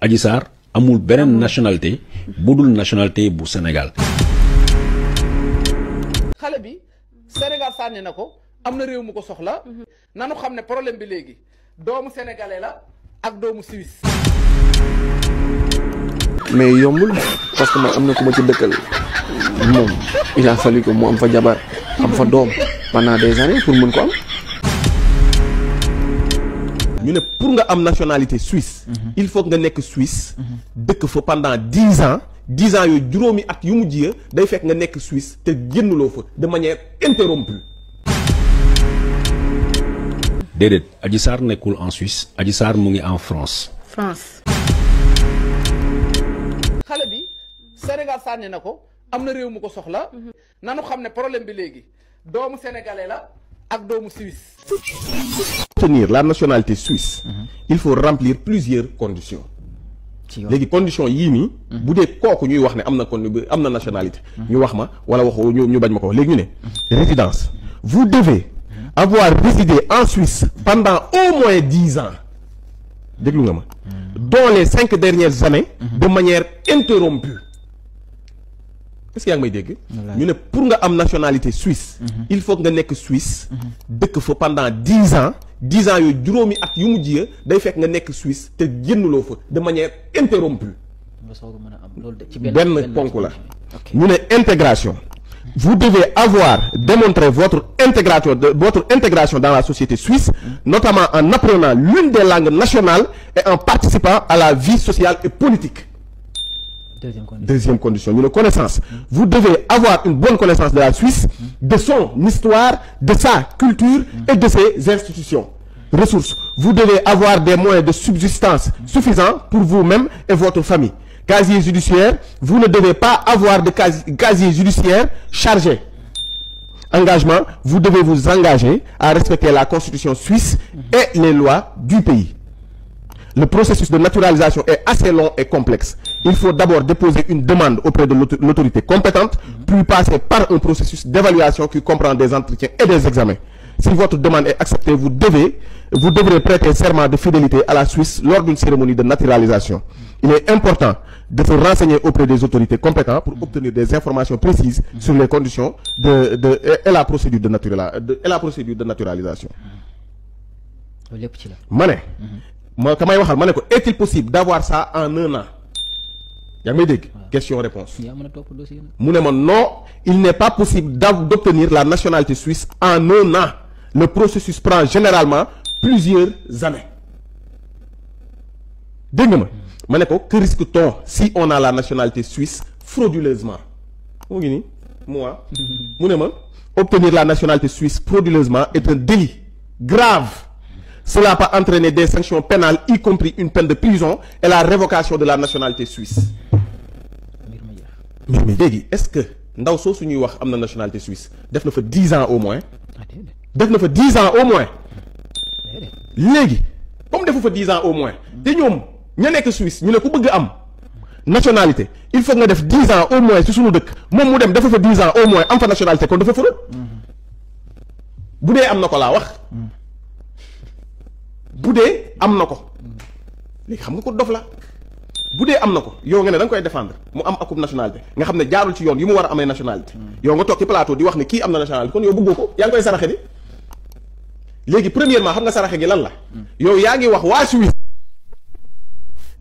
Adji Sarr amul beneen nationalité budul nationalité bu Sénégal. xale bi Sénégal sànni na ko am na réew mu ko soxla nanu xam ne problème bi léegi doomu sénégalais la ak doomu Suisse. mais yombul parce que man am na ku ma ci dëkkal moom il a fallu que mu am fa jabar am fa doom pendant des années pour mën ko am. ñu ne pour nga am nationalité suisse. il faut que nga nekk Suisse. dëkk fa pendant 10 ans 10 ans yooyu juróomi at yu mujj ya day fekk nga nekk Suisse te génnuloo fa de manière interrompue. déedéet Adji Sarr nekkul en Suisse Adji Sarr mu ngi en France. xale bi Sénégal sànni na ko am na réew mu ko soxla nanu xam ne problème bi léegi doomu sénégalais la ak doomu Suisse. Obtenir la nationalité suisse. il faut remplir plusieurs conditions. léegi conditions yii nii. bu dee kooku ñuy wax ne am na nationalité. ñu wax ma wala waxu ñu bañ ma ko léegi ñu ne. résidence vous devez avoir résidé en Suisse pendant au moins 10 ans déglu nga ma. dont les 5 dernières années. de manière interrompue. est-ce que yaa ngi may dégg. ñu ne pour nga am nationalité suisse. il faut que nga nekk Suisse. dëkk fa pendant 10 ans 10 ans yooyu juróomi at yu mujj ya day fekk nga nekk Suisse te génnuloo fa de manière interrompue. benn ponk la. ñu ne intégration. vous devez avoir démontré votre intégration dans la société suisse, notamment en apprenant l'une des langues nationales et en participant à la vie sociale et politique. Deuxième condition, une connaissance. Vous devez avoir une bonne connaissance de la Suisse, de son histoire, de sa culture et de ses institutions. Ressources. Vous devez avoir des moyens de subsistance suffisants pour vous-même et votre famille. Casier judiciaire, vous ne devez pas avoir de casier judiciaire chargé. Engagement, vous devez vous engager à respecter la constitution suisse et les lois du pays. Le processus de naturalisation est assez long et complexe. Il faut d'abord déposer une demande auprès de l'autorité compétente, puis passer par un processus d'évaluation qui comprend des entretiens et des examens. Si votre demande est acceptée, vous devrez prêter serment de fidélité à la Suisse lors d'une cérémonie de naturalisation. Il est important de se renseigner auprès des autorités compétentes pour obtenir des informations précises sur les conditions et la procédure de naturalisation. Est-il possible d'avoir ça en un an? Question-réponse. Non, il n'est pas possible d'obtenir la nationalité suisse en un an. Le processus prend généralement plusieurs années. Que risque-t-on si on a la nationalité suisse frauduleusement? Moi, obtenir la nationalité suisse frauduleusement est un délit grave. Cela peut entraîner des sanctions pénales, y compris une peine de prison et la révocation de la nationalité suisse. Mais est-ce que ndaw soo suñuy wax am na nationalité suisse def na fa 10 ans au moins. def na fa 10 ans au moins. léegi comme defu fa 10 ans au moins te ñoom ña nekk Suisse ñu ne ku bëgg am nationalité il faut nga def 10 ans au moins ci suñu dëkk moom mu dem dafa fa 10 ans au moins am fa nationalité kon dafa fraude. bu dee am na ko laa wax. bu dee am na ko léegi xam nga ko dof la bu dee am na ko yow nga ne da nga koy défendre mu am akub nationalité nga xam ne jaarul ci yoon yi mu war a amee nationalité yow nga toog ci plateau di wax ne kii am na nationalité kon yow bëggoo ko yaa ngi koy saraxe di léegi premièrement xam nga saraxe gi lan la yow yaa ngi wax waa Suisse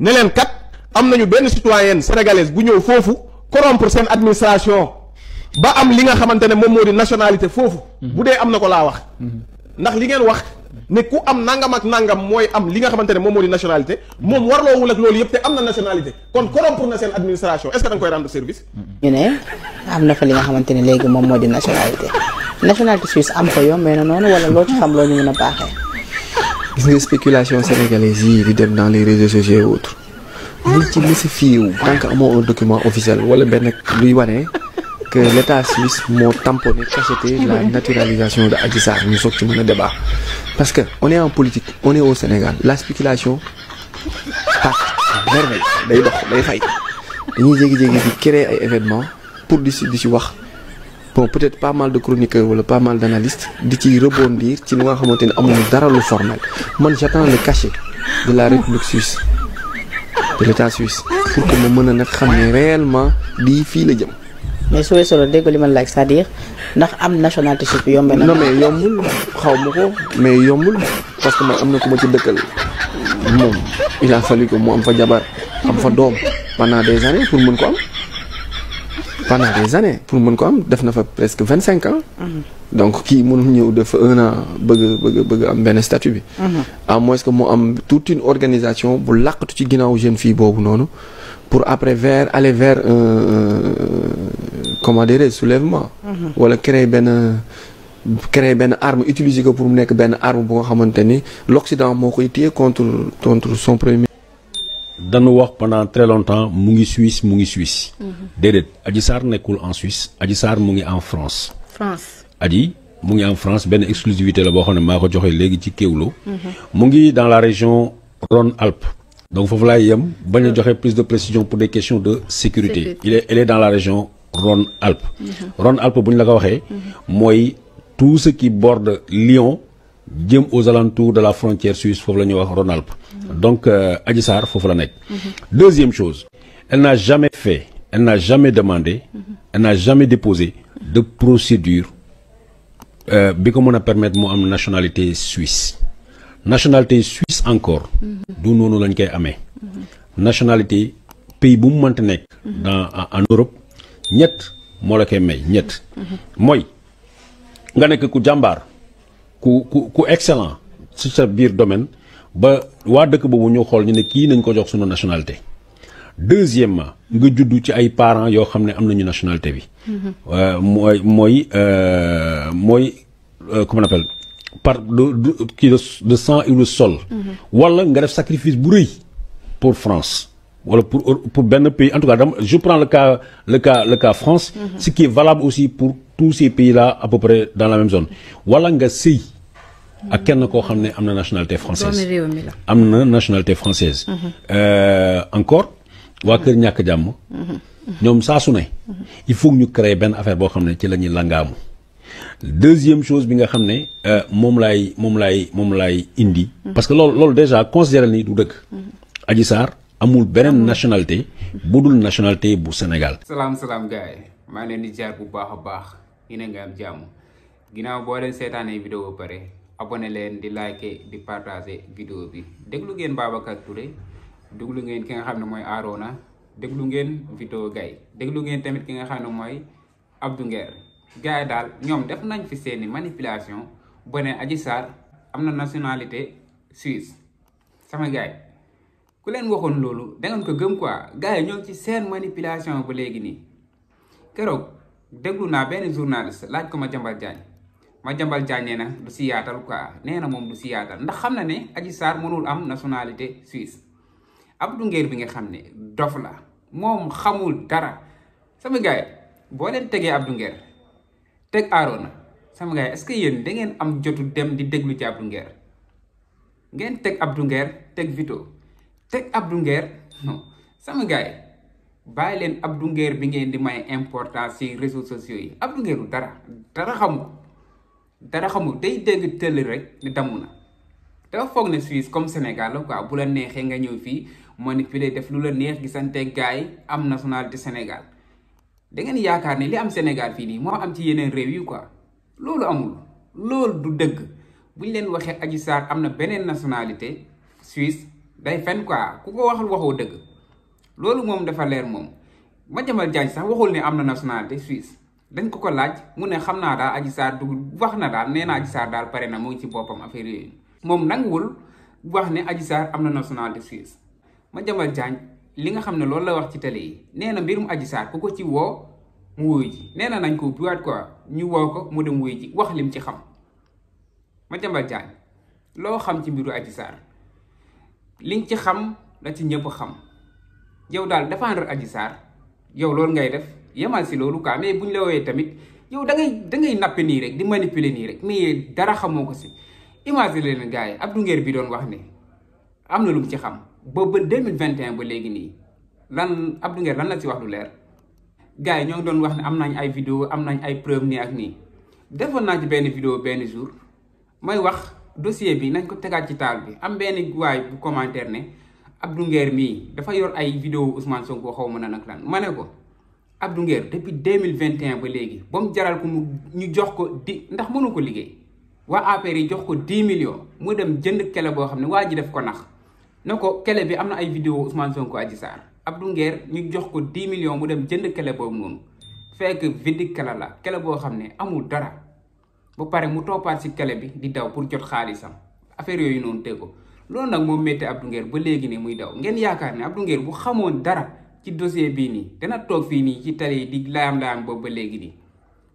ne leen kat am nañu benn citoyenne sénégalaise bu ñëw foofu corrompre seen administration ba am li nga xamante ne moom moo di nationalité foofu bu dee am na ko laa wax ndax li ngeen wax ne ku am nangam ak nangam mooy am li nga xamante ne moom moo di nationalité moom warloowul ak loolu yëpp te am na nationalité kon corrompre na seen administration est-ce que da nga koy rendre service. ñu ne am na fa li nga xamante ne léegi moom moo di nationalité suisse am ko yombee na noonu wala loo ci xam loo ñu mën a baaxee. gis nga spéculation sénégalaise yi di dem dans les réseaux sociaux et autres bul ci mës a fiiw tant que amoo un document officiel wala benn luy wane que l'État suisse moo tamponné cacheté la naturalisation de Adji Sarr ñu soog ci mën a débat parce que on est en politique on est au Sénégal la spéculation part merveille day dox day fay dañuy jékki-jékki di créer ay événements pour di ci wax bon peut-être pas mal de chroniqueurs wala pas mal d'analystes di ci rebondir ci li nga xamante ne amul dara lu formel man j'attends le cachet de la République suisse de l'État suisse pour que ma mën a nag xam ne réellement lii fii la jëm. mais su weesoo loolu dégg li ma laaj c'est-à-dire ndax am nationalité suisse bi yomb na. non mais yombul xaw ma ko mais yombul parce que man am na ku ma ci dëkkal moom il a fallu que mu am fa jabar am fa doom pendant des années pour mën ko am. pendant des années pour mën ko am def na fa presque 25 ans. donc kii mënul ñëw def 1 an bëgg am benn statut bi. à moins que mu am toute une organisation bu làqatu ci ginnaaw jeune fille boobu noonu pour après aller vers comment dirais soulèvement. wala créer benn arme utiliser ko pour mu nekk benn arme bu nga xamante ni l'Occident moo koy téye contre son premier. dañu wax pendant très longtemps mu ngi Suisse. déedéet Adji Sarr nekkul en Suisse Adji Sarr mu ngi en France. Adji mu ngi en France benn exclusivité la boo xam ne maa ko joxe léegi ci Kéwoulo. mu ngi dans la région Rhône-Alpes. donc foofu laay yem bañ a joxe plus de précision pour des questions de sécurité. elle est dans la région Rhône-Alpes. Rhône-Alpes bu ñu la ko waxee. mooy tout ce qui borde Lyon jëm aux alentours de la frontière suisse foofu la ñuy wax Rhône-Alpes. donc Adji Sarr foofu la nekk. Deuxième chose, elle n'a jamais fait, elle n'a jamais demandé, elle n'a jamais déposé de procédure bi ko mën a permettre mu am nationalité suisse. nationalité suisse encore. du noonu lañ koy amee. nationalité pays bu mu mënta nekk. en Europe ñett moo la koy may ñett. mooy nga nekk ku jàmbaar ku excellent ci sa biir domaine. ba waa dëkk boobu ñu xool ñu ne kii nañ ko jox sunu nationalité. deuxièmement nga juddu ci ay parents yoo xam ne am nañu nationalité bi. mooy comment on appelle par de sang et le sol. wala nga def sacrifice bu rëy pour France. wala pour benn pays en tout cas je prends le cas France. ce qui est valable aussi pour tous ces pays là à peu près dans la même zone. wala nga sëy ak kenn koo xam ne am na nationalité française am na nationalité française. encore waa kër ñàkk jàmm. ñoom saa su ne. il faut ñu créer benn affaire boo xam ne ci la ñuy langaamu. deuxième chose bi nga xam ne moom laay indi. parce que loolu déjà considéré ni du dëgg. Adji Sarr amul beneen nationalité bu dul nationalité bu Sénégal. salaam gars yi maa ngi leen di jaar bu baax a baax yéen nga am jàmm ginnaaw boo leen seetaanee vidéo ba pare. abonné leen di liker di partager vidéo bi déglu ngeen Babacar Touré déglu ngeen ki nga xam ne mooy Arona déglu ngeen Vito Gaye déglu ngeen tamit ki nga xam ne mooy Abdou Nguer gars yi daal ñoom def nañ fi seeni manipulation ba ne Adji Sarr am na nationalité suisse sama gars yi ku leen waxoon loolu da ngeen ko gëm quoi gars yi ñoo ngi ci seen manipulation ba léegi nii keroog déglu naa benn journaliste laaj ko Madiambal Diagne nee na du si yaatal quoi nee na moom du si yaatal ndax xam na ne Adji Sarr mënul am nationalité suisse Abdou Nguer bi nga xam ne dof la moom xamul dara sama gars yi boo leen tegee Abdou Nguer teg Arona sama gars yi est-ce que yéen da ngeen am jotu dem di déglu ci Abdou Nguer ngeen teg Abdou Nguer teg Vito teg Abdou Nguer non sama gars yi bàyyi leen Abdou Nguer bi ngeen di may importance ci réseaux sociaux yi Abdou Nguer du dara xamul day dégg tëll rek ni damm na dafa foog ne Suisse comme Sénégal la quoi bu la neexee nga ñëw fii manipuler def lu la neex gisante gars yi am nationalité Sénégal da ngeen yaakaar ne li am Sénégal fii nii moo am ci yeneen réew yi quoi loolu amul loolu du dëgg buñ leen waxee Adji Sarr am na beneen nationalité Suisse day fen quoi ku ko waxul waxoo dëgg loolu moom dafa leer moom Madiambal Diagne sax waxul ne am na nationalité Suisse dañ ko laaj mu ne xam naa daal Adji Sarr dugg wax na daal nee na Adji Sarr daal pare na mu ngi ci boppam affaire yooyu moom nanguwul wax ne Adji Sarr am na nationalité suisse Madiambal Diagne li nga xam ne loolu la wax ci télé yi nee na mbirum Adji Sarr ku ko ci woo mu wuyu ji nee na nañ ko biwaat quoi ñu woo ko mu dem wuyu ji wax lim ci xam Madiambal Diagne loo xam ci mbiru Adji Sarr liñ ci xam la ci ñëpp xam yow daal défendre Adji Sarr yow loolu ngay def yemal si loolu quoi mais buñ la wooyee tamit yow da ngay nappe nii rek di manipuler nii rek mais dara xamoo ko si imagine leen gars yi Abdou Nguer bi doon wax ne am na lu mu ci xam ba 2021 ba léegi nii lan Abdou Nguer lan la si wax lu leer gars yi ñoo ngi doon wax ne am nañ ay vidéo am nañ ay preuve nii ak nii defoon naa ci benn vidéo benn jour may wax dossier bi nañ ko tegaat ci taal bi am benn waay bu commentaire ne Abdou Nguer mii dafa yor ay vidéo Ousmane Sonko xaw ma nan ak lan ma ne ko Abdou Nguer depuis 2021 ba léegi ba mu jaral ko ñu jox ko ndax mënu ko liggéey waa APR yi jox ko 10 millions mu dem jënd kele boo xam ne waa ji def ko nax ne ko kele bi am na ay vidéo Ousmane Sonko Adji Sarr Abdou Nguer ñu jox ko 10 millions mu dem jënd kele boobu noonu fekk vidi kele la kele boo xam ne amul dara ba pare mu toppaat si kele bi di daw pour jot xaalisam affaire yooyu noonu teg ko loolu nag moom métti Abdou Nguer ba léegi ne muy daw ngeen yaakaar ne Abdou Nguer bu xamoon dara ci dossier bii nii dana toog fii nii ci télé yi di layam-layam boobu ba léegi nii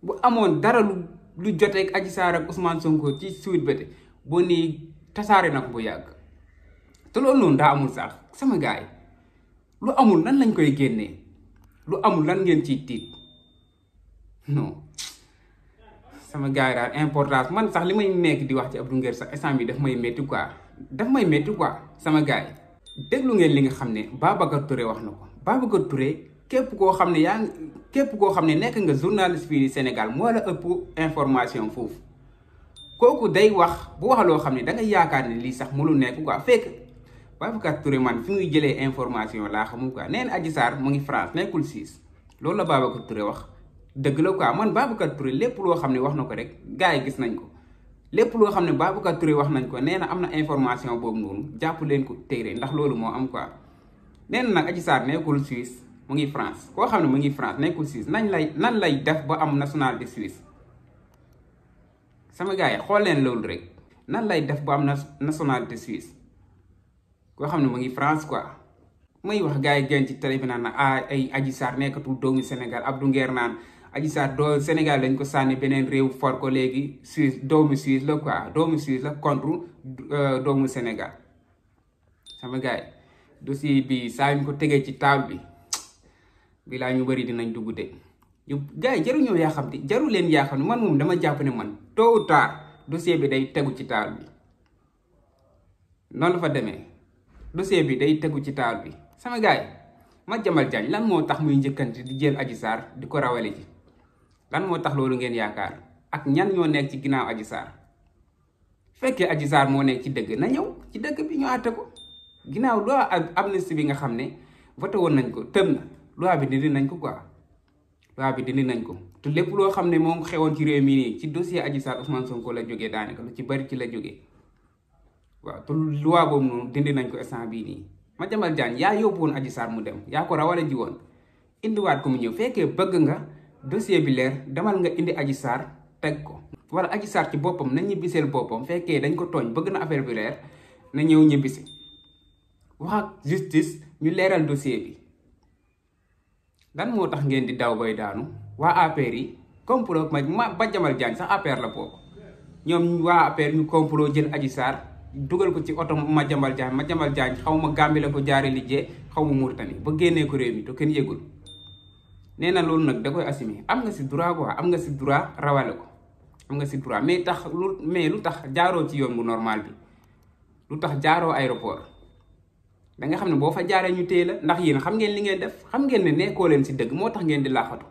bu amoon dara lu joteeg Adji Sarr ak Ousmane Sonko ci suite bete boo nii tasaare na ko bu yàgg te loolu noonu daa amul sax sama gaay lu amul lan lañ koy génnee lu amul lan ngeen ciy tiit non sama gaay daal importance man sax li may nekk di wax ci Abdou Nguer sax instant bi daf may métti quoi sama gaay déglu ngeen li nga xam ne Babacar Touré wax na ko Babacar Touré képp koo xam ne nekk nga journaliste fii Sénégal moo la ëpp information foofu kooku day wax bu wax loo xam ne da nga yaakaar ne lii sax mënul nekk quoi fekk Babacar Touré man fi muy jëlee information laa xamul quoi nee na Adji Sarr mu ngi France nekkul Suisse loolu la Babacar Touré wax dëgg la quoi man Babacar Touré lépp loo xam ne wax na ko rek gars yi gis nañ ko lépp loo xam ne Babacar Touré wax nañ ko nee na am na information boobu noonu jàpp leen ko téere ndax loolu moo am quoi nee na nag Adji Sarr nekkul Suisse mu ngi France koo xam ne mu ngi France nekkul Suisse nan lay def ba am nationalité Suisse sama gars yi xool leen loolu rek nan lay def ba am nationalité Suisse koo xam ne mu ngi France quoi may wax gars yi gën ci télé bi naan na ay Adji Sarr nekkatul doomu Sénégal Abdou Nguer naan Adji Sarr doo Sénégal lañ ko sànni beneen réew for ko léegi Suisse doomu Suisse la quoi doomu Suisse la contre doomu Sénégal sama gars yi dossier bi saa ñu ko tegee ci table bi laa ñu bëri dinañ dugg de gars yi jaru ñëw yaa xam te jaru leen yaa xam ne man moom dama jàpp ne man tôt ou tard dossier bi day tegu ci table bi noonu la fa demee dossier bi day tegu ci table bi sama gars yi Madiambal Diagne lan moo tax muy njëkkante di jël Adji Sarr di ko rawale ji lan moo tax loolu ngeen yaakaar ak ñan ñoo nekk ci ginnaaw Adji Sarr fekkee Adji Sarr moo nekk ci dëgg na ñëw ci dëgg bi ñu àtte ko ginnaaw loi amnistie bi nga xam ne voté woon nañ ko tëm na loi bi dindi nañ ko quoi loi bi dindi nañ ko te lépp loo xam ne moom xewoon ci réew mi nii ci dossier Adji Sarr Ousmane Sonko la jógee daanaka lu ci bari ci la jógee waaw te loi boobu noonu dindi nañ ko instant bii nii Madiambal Diagne yaa yóbbu woon Adji Sarr mu dem yaa ko rawale ji woon indiwaat ko mu ñëw fekkee bëgg nga dossier bi leer demal nga indi Adji Sarr teg ko wala Adji Sarr ci boppam na ñibbiseel boppam fekkee dañ ko tooñ bëgg na affaire bi leer na ñëw ñibbisi wax ak justice ñu leeral dossier bi lan moo tax ngeen di daw bay daanu waa APR yi complot Madiambal Diagne sax APR la bokk ñoom waa APR ñu complot jël Adji Sarr dugal ko ci oto Madiambal Diagne xaw ma Gambie la ko jaare liggéey xaw ma Mauritanie ba génnee ko réew mi te kenn yëgul nee na loolu nag da koy assumer am nga si droit quoi am nga si droit rawale ko am nga si droit mais lu tax jaaroo ci yoon bu normal bi lu tax jaaroo aéroport da nga xam ne boo fa jaaree ñu téye la ndax yéen xam ngeen li ngeen def xam ngeen ne nekkoo leen si dëgg moo tax ngeen di laaxatu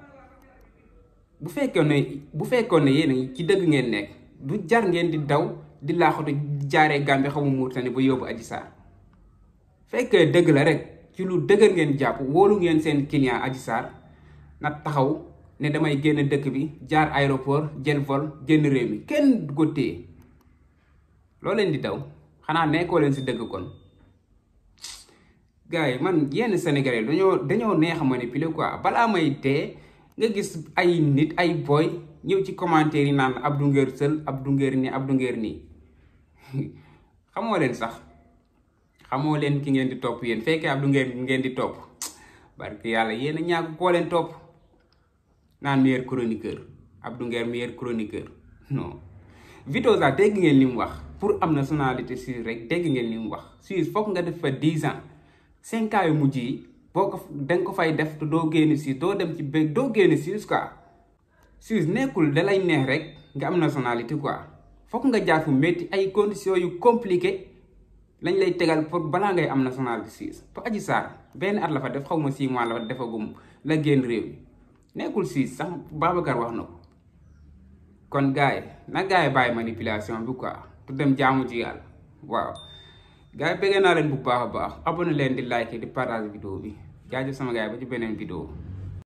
bu fekkoon ne yéen ci dëgg ngeen nekk du jar ngeen di daw di laaxatu jaaree Gambie xamu Mauritanie ba yóbbu Adji Sarr fekkee dëgg la rek ci lu dëgër ngeen jàpp wóolu ngeen seen client Adji Sarr na taxaw ne damay génn dëkk bi jaar aéroport jël vol génn réew mi kenn du ko téye loo leen di daw xanaa nekkoo leen si dëgg kon gars yi man yenn Sénégalais dañoo neex a manipuler quoi balaa may dee nga gis ay nit ay boy ñëw ci commentaire yi naan Abdou Nguer sël Abdou Nguer nii Abdou Nguer nii xamoo leen sax xamoo leen ki ngeen di topp yéen fekkee Abdou Nguer ngeen di topp barke yàlla yéen a ñàkk koo leen topp naan meilleur chroniqueur Abdou Nguer meilleur chroniqueur non Vito sax dégg ngeen li mu wax pour am nationalité suisse rek dégg ngeen li mu wax Suisse foog nga def fa 10 ans 5 ans yu mujj yi boo ko danga ko fay def te doo génn Suisse doo dem ci doo génn Suisse quoi Suisse nekkul da lay neex rek nga am nationalité quoi foog nga jaar fu métti ay conditions yu compliqué lañ lay tegal pour balaa ngay am nationalité Suisse te Adji Sarr benn at la fa def xaw ma 6 mois la fa defagum la génn réew mi nekkul Suisse sax Babacar wax na ko kon gars yi na gars yi bàyyi manipulation bi quoi te dem jaamu ci yàlla waaw gars yi bëggee naa leen bu baax a baax abonné leen di like di partage vidéo bi jaajëf sama gars yi ba ci beneen vidéo